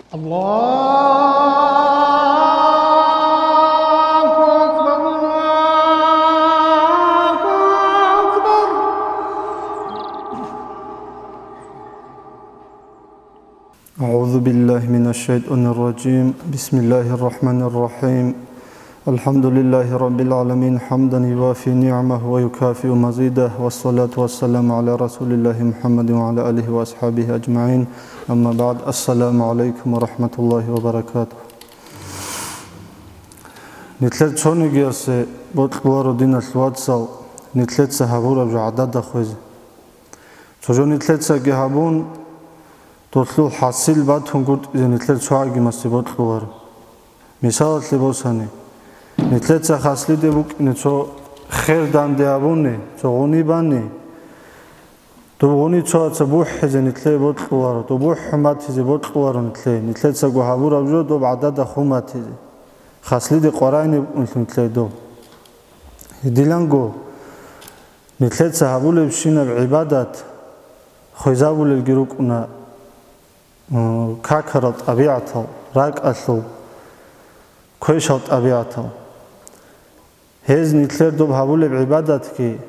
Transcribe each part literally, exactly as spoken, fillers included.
الله أكبر، الله أكبر. أعوذ بالله من الشيطان الرجيم. بسم الله الرحمن الرحيم. الحمد لله رب العالمين، حمدا يوافي نعمه ويكافئ مزيده، والصلاة والسلام على رسول الله محمد وعلى آله وأصحابه أجمعين. أما بعد، السلام عليكم ورحمة الله وبركاته. Нилъер цонигиясе бокьуларо, диналъ вацал, нилъеца гьабураб жо гӀадада хвезе. Цо жо нилъецаги гьабун, долъул хӀасил батунгутӀизе нилъер цо гӀадамасе бокьуларо. Мисалалъе босани, нилъеца хаслиде букӀине цо хер данде гьабуни, цо гъуни бани, доб гъуни цояца бухӀизе нилъее бокьуларо, доб бухӀун батизе бокьуларо нилъее, нилъецаго гьабураб жо доб гӀадада хун батизе. Хаслиде къваригӀине букӀунелъул нилъее доб. Гьединго нилъеца гьабулебщинаб гӀибадат хвезабулелги рукӀуна, м, какарал тӀабигӀатал, ракӀалъул квешал тӀабигӀатал. Гьез нилъер доб гьабулеб гӀибадатги,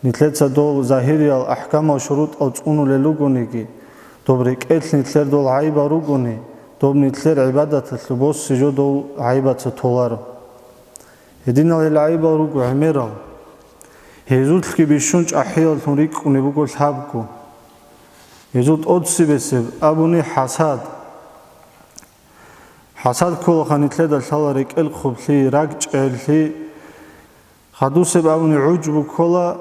нилъеца дол загьириял ахӀкамал, шурутӀал цӀунулел ругониги, доб рекӀелъ нилъер дол гӀайибал ругони, доб нилъер гӀибадаталъул боси жо дол гӀайибаца толаро. Гьединал гьел гӀайибал руго гӀемерал. Гьезулъги бищун чӀахӀияллъун рикӀкӀунеб буго лъабго. Гьезул тӀоцебесеб абуни хӀасад. ХӀасад кколаха нилъеда лъала рекӀел хъублъи, ракӀчӀеллъи. Хадусеб абуни гӀужбу ккола,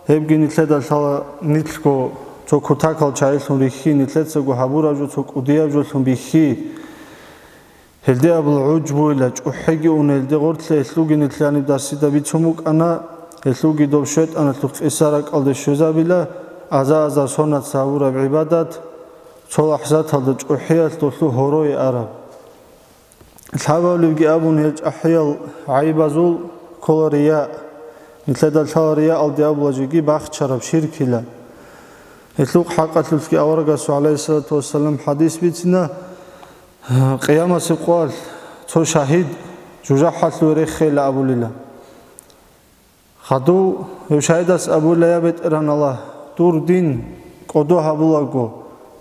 гьебги нилъеда лъала нилъго цо кутакал чагӀилъун рихьи, нилъецаго гьабураб жо цо кӀудияб жолъун бихьи. Гьелде абула гӀужбуйила, чӀухӀиги уна гьелде гъорлъе, гьелъулги нилъ гьаниб дарсида бицун букӀана, гьелъулги доб шайтӀаналъул къиса ракӀалде щвезабила, аза-азар сонаца гьабураб гӀибадат, цо лахӀзаталда чӀухӀиялъ долъул гьорое араб. Лъабабилебги абун гьел чӀахӀиял гӀайибазул ккола рия. Нилъеда лъала риялде абула жеги бахчараб ширкила. Гьелъул хӀакъалъулъги аварагасул, гӀалайгьиссалату вассалам, хӀадис бицина, Къиямасеб къоялъ цо шагьид жужахӀалъуве реххейила абулила. Хадув гьев шагьидас абула: «Я БетӀергьан Аллагь, дур дин кӀодо гьабулаго,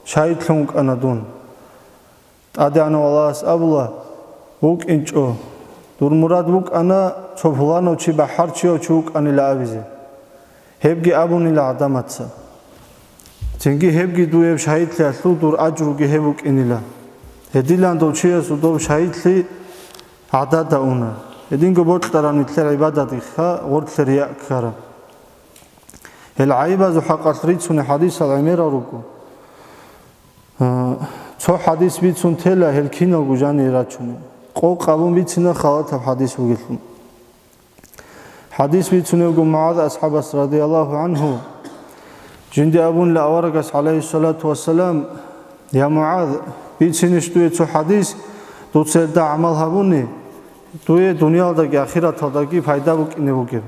шагьидлъун вукӀана дун». ТӀадегӀанав Аллагьас абула: «ВукӀинчӀо, дур мурад вукӀана цо пуланав чи, бахӀарчияв чи вукӀанила абизе». Гьебги абунила гӀадамаца. Цинги гьебги дуе шагьидлъиялъул дур ажруги гьеб букӀинила. Гьединлъидал чиясул доб шагьидлъи гӀадада уна. Гьединго бокьараб нилъер гӀибадатиха, гъорлъе рия ккараб. Гьел гӀайибазул хӀакъалъ рицунел хӀадисал гӀемерал руго. Цо хӀадис бицун тела гьел киналго жанир рачунел. Къокъ абун бицина халатаб хӀадис бугелъул. ХӀадис бицунебго МугӀаз асхӀабас, радияллагьу гӀангьу, жинде абунила аварагас, гӀалайгьиссалату вассалам: «Я МугӀаз, бицинищ дуе цо хӀадис, дуца гьелда гӀамал гьабуни, дуе дуниялдаги ахираталдаги пайда букӀине бугеб?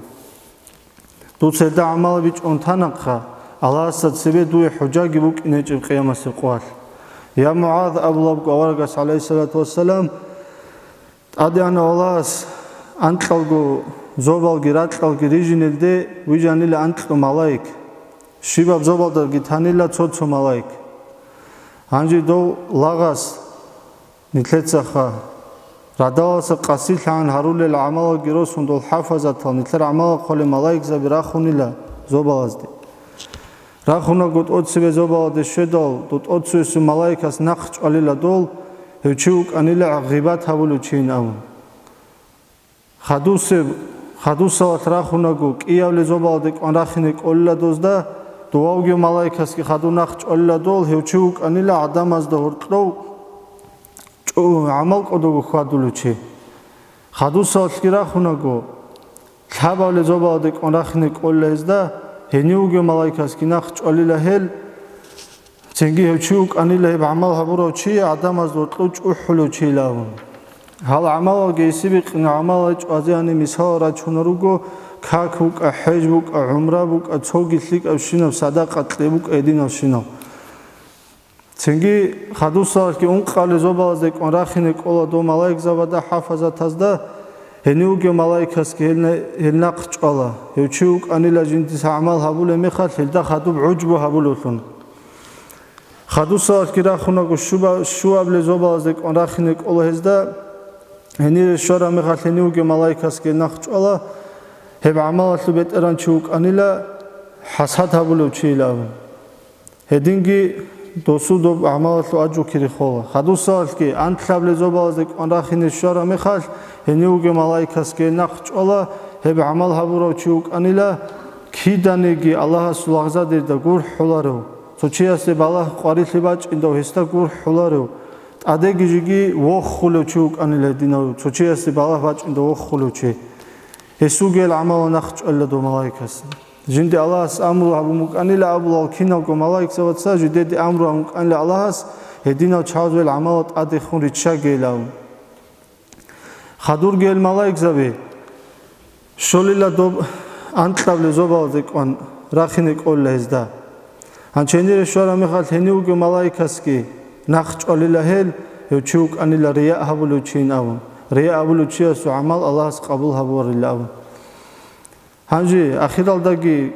Дуца гьелда гӀамал бичӀчӀун танахъа, Аллагьасда цебе дуе хӀужаги букӀине гьечӀеб къиямасеб къоялъ». «Я МугӀаз», — абулебго аварагас, гӀалайгьиссалату вассалам, ТӀадегӀанав Аллагьас анкьалго зобалги ракьалги рижинелде вижанила анкьго малаик, щибаб зобалдаги танила цо-цо малаик. Гьанже дов лагъас нилъецаха радаласа къасилъагӀан гьарулел гӀамалаги росун, дол хӀафазатал, нилъер гӀамалал хъвалел малаикзаби рахунила зобалазде. Рахунаго тӀоцебе зобалазде щведал, дов тӀоцевесев малаикас нахъ чӀвалила дол, гьев чи вукӀанила гъибат гьабулев чийин абун. Хадусеб, хадусалалъ рахунаго, кӀиявли зобалде кӀван рахине кӀолила дозда, дов вугев малаикасги хадув нахъ чӀвалила дол, гьев чи вукӀанила гӀадамазда гьоркьов чӀу-, гӀамал кӀодого хьвадулев чи. Хадусалалъги рахунаго, лъабабилеб зобалде кӀван рахине кӀолила гьезда, гьенив вугев малаикасги нахъ чӀвалила гьел, цинги гьев чи вукӀанила гьеб гӀамал гьабурав чи, гӀадамазда гьоркьов чӀухӀулев чийилан абун. Гьал гӀамалалги гьесие бикъинал гӀамал гьечӀо, азиани мисал рачунел руго, как букӀа, хӀеж букӀа, гӀумра букӀа, цоги лъикӀабщинаб садакъа кье букӀа гьединалщинал. Цинги хадусалъги ункъабилеб зобалазде кӀван рахине кӀола дов малаикзабазда, хӀафазатазда, гьенив вугев малаикасги гьел на-, гьел нахъ чӀвала, гьев чи вукӀанила жиндица гӀамал гьабулеб мехалъ гьелда хадуб гӀужбу гьабулевлъун. Хадусалъги рахунаго щуба-, щуабилеб зобалазде кӀван рахине кӀола гьезда, гьенире щвараб мехалъ гьенив вугев малаикасги гьел нахъ чӀвала, гьеб гӀамалалъул бетӀергьан чи вукӀанила хӀасад гьабулев чийилан абун. Гьединги досул доб гӀамалалъул ажру кири хола. Хадусалъги анлъабилеб зобалазде кӀван рахине щвараб мехалъ, гьенив вугев малаикасги гьел нахъ чӀвала, гьеб гӀамал гьабурав чи вукӀанила, киданиги Аллагьасул лагъзадерда гурхӀуларев, цо чиясде балагь-къварилъи бачӀиндав гьесда гурхӀуларев, тӀадеги жеги вохулев чи вукӀанила гьединав, цо чиясде балагь бачӀиндав вохулев чи. Гьесул гьел гӀамалал нахъ чӀвалила дов малаикас. Жинди Аллагьас амру гьабун букӀанила абулал киналго малаикзабаца, жидеде амру гьабун букӀанила Аллагьас, гьединал чагӀазул гӀамалал тӀадехун риччагейилан. Хадурги гьел малаикзаби щолила доб анкьабилеб зобалазде кӀван рахине кӀолила гьезда. Гьанченире щвараб мехалъ гьенив вугев малаикасги нахъ чӀвалила гьел, гьев чи вукӀанила рия гьабулев чийин абун. Рия гьабулев чиясул гӀамал Аллагьас къабул гьабурила абун. Гьанже ахиралдаги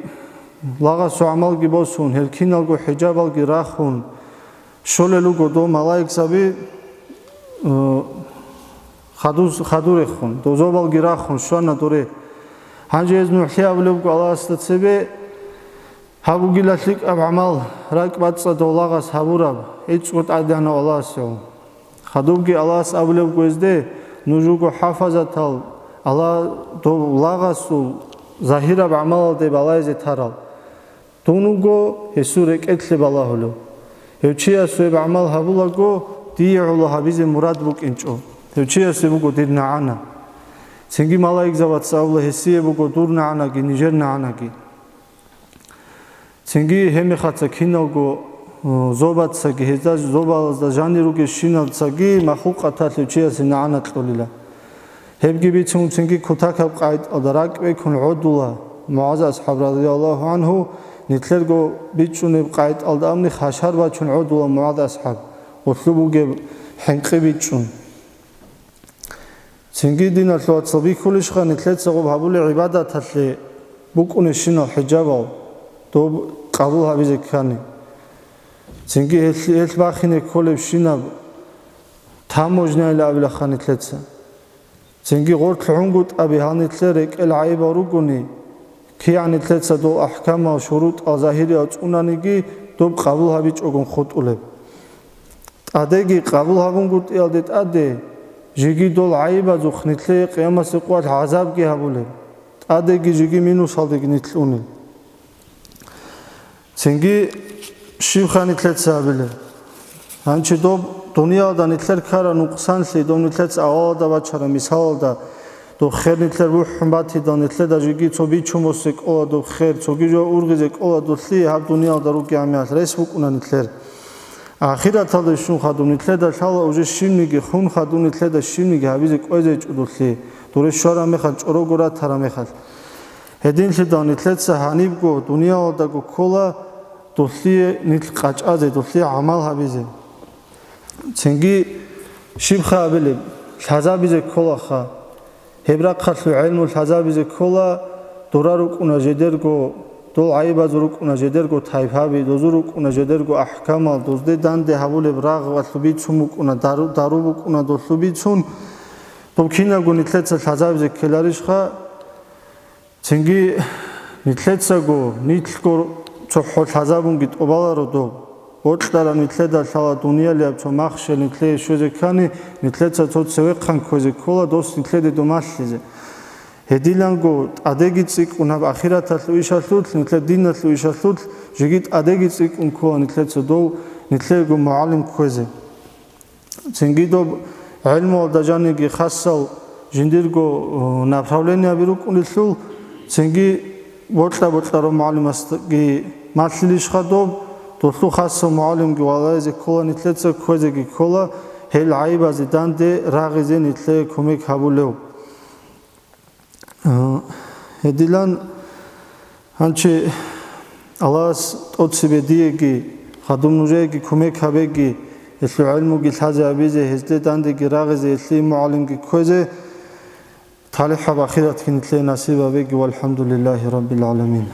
лагъасул гӀамалги босун, гьел киналго хӀижабалги рахун, щолел руго дов малаикзаби, э, хадуз-, хадурехун, дозобалги рахун щвана доре. Гьанже гьез нугӀлъи абулеб буго Аллагьасда цебе, гьаб бугила лъикӀаб гӀамал, ракӀбацӀцӀадав лагъас гьабураб, гӀицӀго тӀадегӀанав Аллагьасев. Хадубги Аллагьас абулеб буго гьезде, нуж руго хӀафазатал, Аллагь дов лагъасул загьираб гӀамалалде балагьизе тарал. Дун вуго гьесул рекӀелъе балагьулев. Гьев чиясул гьеб гӀамал гьабулаго, дие гӀоло гьабизе мурад букӀинчӀо. Гьев чиясе буго дир нагӀана. Цинги малаикзабаца абула, гьесие буго дур нагӀанаги, нижер нагӀанаги. Цинги гьеб мехалъ киналго, э, зобацаги, гьезда зобалазда жанир ругелщиналцаги махлукъаталъ гьев чиясе нагӀана кьолила. Гьебги бицун цинги кутакаб къагӀидалда ракӀ бекун гӀодула МугӀаз асхӀаб радияллагьу гӀанхӀу, нилъерго бичӀчӀунеб къагӀидалда абни хашар бачун гӀодула МугӀаз асхӀаб, гъулъуб бугеб хӀинкъи бичӀчӀун. Цинги, диналъул вацал, бихьулищха нилъеца гъоб гьабулеб гӀибадаталъе букӀунебщинал хӀижабал доб къабул гьабизе ккани? Цинги гьелъ, гьелъ бахине кколебщинаб таможняйилан абилаха нилъеца. Цинги гъорлъ гӀунгутӀаби гьал нилъер рекӀел гӀайибал ругони, кигӀан нилъеца дол ахӀкамал, шурутӀал, загьирияб цӀунаниги, доб къабул гьабичӀогун хутӀулеб. ТӀадеги къабул гьабунгутӀиялде тӀаде, жеги дол гӀайибазухъ нилъее къиямасеб къоялъ гӀазабги гьабулеб, тӀадеги жеги минусалдеги нилъ унел. Цинги щибха нилъеца гьабилеб? Гьанчи доб дуниялда нилъер ккараб нукъсанлъи, доб нилъеца авалалда бачараб мисалалда, доб хер нилъер бухӀун батидал, нилъеда жеги цо бичун босе кӀола доб хер, цоги жо ургъизе кӀола долъие гьаб дуниялда ругеб гӀемерал рес букӀуна нилъер. Ахираталда щун хадуб нилъеда лъала уже щибниги хун хадуб нилъеда щибниги гьабизе кӀвезе гьечӀо долъие, дуре щвараб мехалъ, чӀорого ратараб мехалъ. Гьединлъидал нилъеца гьанибго дуниялалдаго ккола долъие нилъ къачӀазе, долъие гӀамал гьабизе. Цинги щибха абилеб? Лъазабизе кколаха. Гьеб рахъалъул гӀелму лъазабизе ккола, дора рукӀуна жедерго, дол гӀайибазул рукӀуна жедерго тайпаби, дозул рукӀуна жедерго ахӀкамал, дозде данде гьабулеб рагъ валъу бицун букӀуна, дару, дару букӀуна долъу бицун. Доб кинабго нилъеца лъазабизе ккеларищха? Цинги нилъецаго, нилъго цохӀо лъазабунги тӀубаларо доб. Бокьараб нилъеда лъала дуниялияб цо махщел нилъее щвезе ккани, нилъеца цо цевехъан кквезе ккола дос нилъеде доб малъизе. Гьединлъидал тӀадеги цӀикӀкӀун гьаб ахираталъул ишалъулъ, нилъер диналъул ишалъулъ, жеги тӀадеги цӀикӀкӀун ккола нилъеца дов, нилъеего мугӀалим кквезе. Цинги доб гӀелмуялда жаниги хасал жиндирго, э, направлениеби рукӀунелъул, цинги бокьа-бокьарав мугӀалимасдаги малъилищха доб, долъул хасав мугӀалимги валагьизе ккола нилъеца, кквезеги ккола, гьел гӀайибазе данде рагъизе нилъее кумек гьабулев. Э, гьединлъидал гьанчи Аллагьас тӀоцебе диеги, Гьадин нужееги кумек гьабеги, гьелъул гӀелмуги лъазе абизе, гьезде дандеги рагъизе, гьелъие мугӀалимги кквезе, талихӀаб ахиратги нилъее насиб гьабеги. ВалхӀамдулиллагьи раббил гӀаламин.